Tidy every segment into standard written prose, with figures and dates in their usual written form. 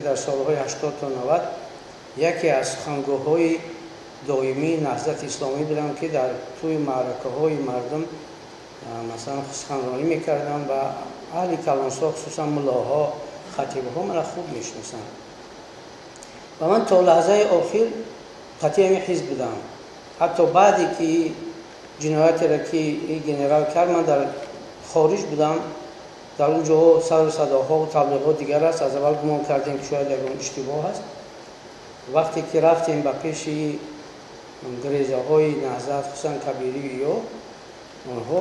Дар солҳои 80 то 90 яке аз сухангӯҳои доимии Наҳзати Исломӣ будам, ки дар тӯи маъракаҳои мардум масалан суханронӣ мекардам ва аҳли калонсо, хусусан муллоҳо, хатибҳо маро хуб мешиносанд. Ва ман то лаҳзаи охир қатъи ҳамин ҳизб будам. Ҳатто баъде ки ҷиноятеро ки ин генерал кард, ман дар хориҷ будам. Дар он ҷоҳо сару садоҳо ва таблиғҳо дигар аст. Аз аввал гумон кардем, ки шояд ягон иштибоҳ аст. Вақте ки рафтем ба пеши грезаҳои Наҳзат, хусусан Кабирӣ, ё онҳо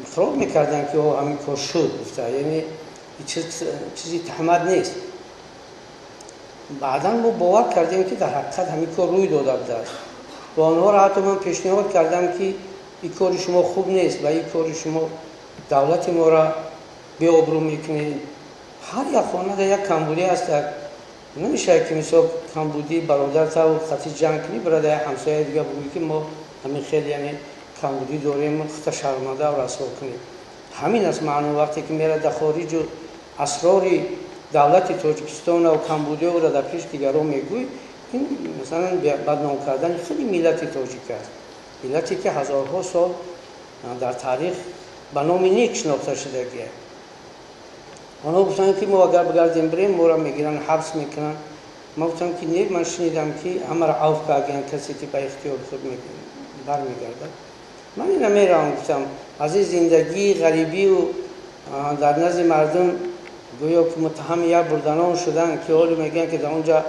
иқрор мекарданд, ки ҳамин кор шуд, гуфта, яъне чизи таҳмат нест. Баъдан мо бовар кардем, ки дар ҳақиқат ҳамин кор рӯй дода будааст ва онҳоро ҳатто ман пешниҳод кардам, ки ин кори шумо хуб нест ва ин кори шумо давлати моро беобрӯ мекунед. Ҳар як хонада як камбудӣ аст. Намешавад, ки мисол камбудии бародар тав хати ҷанг кунӣ, бародар як ҳамсояи дига бигӯӣ, ки мо ҳамин хеле, яъне камбудӣ дорем, хута шарманда расво кунем. Ҳамин аст маъно. Вақте ки мерад дар хориҷу асрори давлати Тоҷикистон ва камбудиҳоро дар пеши дигарон мегӯй, ин масалан бадном кардани худи миллати тоҷик аст, миллате ки ҳазорҳо сол дар таърих ба номи нек шинохта шудагист. Онҳо гуфтанд, ки мо агар бигардем, бирем, моро мегиранд, ҳабс мекунанд. Ман гуфтам, ки не, ман шунидам, ки ҳамаро авф карданд, касе ки ба ихтиёри худ бармегардад. Ман ина меравам, гуфтам, аз ин зиндагии ғарибию дар назди мардум гӯё ки муттаҳами як бурданон шуданд, ки ҳоло мегӯянд, ки дар он ҷо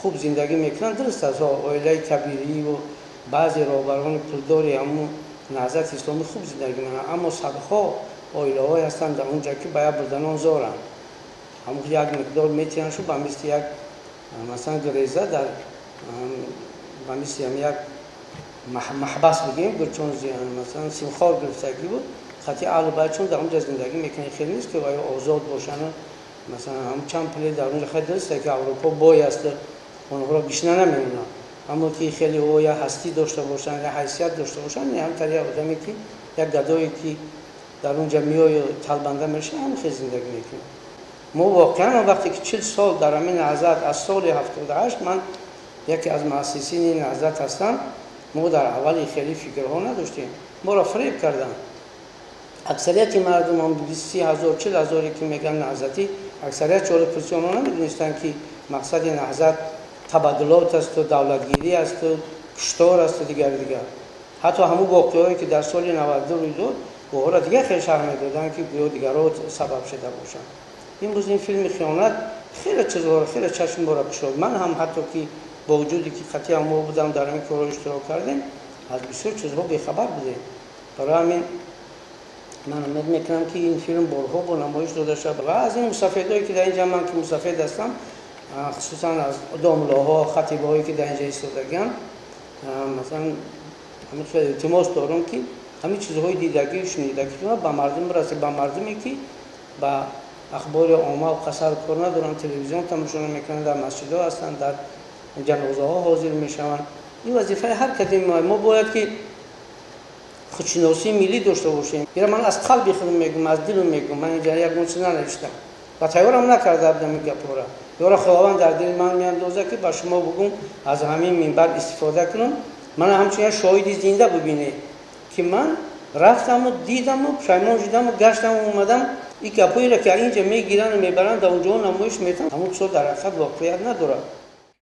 хуб зиндагӣ мекунанд. Дуруст аст, оилаи Кабириву баъзе роҳбарони пулдори ҳамун Наҳзати Исломӣ хуб зиндагӣ мекунанд, аммо садҳо оилаҳое ҳастанд дар он ҷо, ки ба як бурданон зоранд. Ҳамун як миқдор метиҳанд, шу ба мисли як масалан греза, дар ба мисли ҳам як маҳбас бигем, чун масалан симхор гирифтагӣ буд хати аҳлу байт, чун дар он ҷо зиндагӣ мекунанд, хеле нест, ки оё озод бошанд. Масалан ҳам чанд пуле дар он ҷо. Хеле дуруст, ки Аврупо бой аст, онҳоро гишна намемонанд, аммо ки хеле ӯ як ҳастӣ дошта бошанд, як ҳайсият дошта бошанд, ҳам тари як одаме, ки як гадое, ки дар он ҷо меою талбанда мешавад, ҳам хел зиндагӣ мекунад. Мо воқеан вақте ки 40 сол дар ҳамин Наҳзат, аз соли 78 ман яке аз муассисини Наҳзат ҳастам, мо дар аввали хеле фикрҳо надоштем, моро фиреб карданд. Аксарияти мардум ҳам 20 ҳазор, 40 ҳазоре, ки мегӯянд наҳзатӣ, аксарият чора пурси онҳо намедонистанд, ки мақсади наҳзат табаддулот асту давлатгирӣ асту куштор асту дигар дигар. Ҳатто ҳамун воқеаҳое, ки дар соли 92 рӯй дод, онҳоро дигар хеле шарҳ медоданд, ки гӯё дигарҳо сабаб шуда бошанд. Имрӯз ин филми хиёнат хеле чизҳоро, хеле чашм бора кушод. Ман ҳам ҳатто ки бо вуҷуде ки қатъиян мо будам, дар ҳамин корҳо иштирок кардем, аз бисёр чизҳо бехабар будем. Барои ҳамин ман умед мекунам, ки ин филм борҳо бо намоиш дода шавад ва аз ин мусафедое, ки дар инҷа, ман ки мусафед ҳастам, хусусан аз домлаҳо, хатибҳое, ки дар инҷа истодагианд, масалан ҳамин хел илтимос дорам, ки ҳамин чизҳои дидагию шунидагитона ба мардум бирасед, ба мардуме, ки ба ахбори омма ва қасар кор надоранд, телевизион тамошо намекунанд, дар масҷидҳо ҳастанд, дар ҷанозаҳо ҳозир мешаванд. Ин вазифаи ҳар касе мо бояд, ки худшиносии миллӣ дошта бошем. Ира ман аз қалби худам мегӯм, аз дилам мегӯм. Ман инҷа ягон чиз нанавиштам ва тайёрам накарда будам ин гапҳоро. Ёра Худованд дар дили ман меандозад, ки ба шумо бигӯм, аз ҳамин минбар истифода кунам. Мана ҳамчун як шоҳиди зинда бибинед, ки ман рафтаму дидаму пушаймон шудаму гаштаму омадам. Ин гапҳоеро, ки инҷа мегиранд, мебаранд, дар он ҷо намоиш метаванд, ҳамон чизҳо дар ҳақиқат воқеият надорад.